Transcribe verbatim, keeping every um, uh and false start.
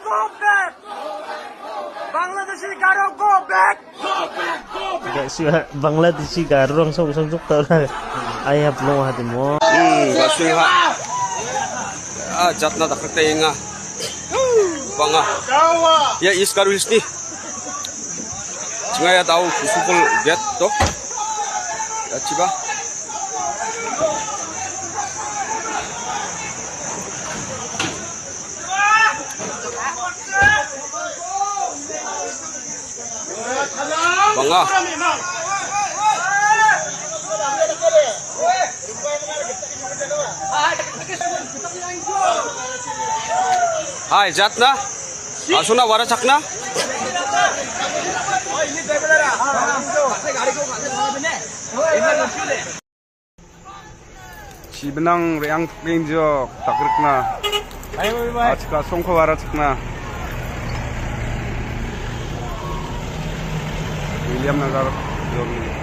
Go back! Bangladeshi Garo, go back! Gak sih, Bangladeshi Garo orang sok sok sok tau lah. Ayah belum hati mo. Hmm, gak sih ha. Ah, jatna tak kata inga. Banga. Ya, East Garo Hills ni. Chingaya tau kusukul get to. Ya, chiba. Banga. Hai, jatna. Asuna wara chakna. Chibinang re·ang tokeng jok dakrikna. Achka songko wara chakna. William Nagar jokni.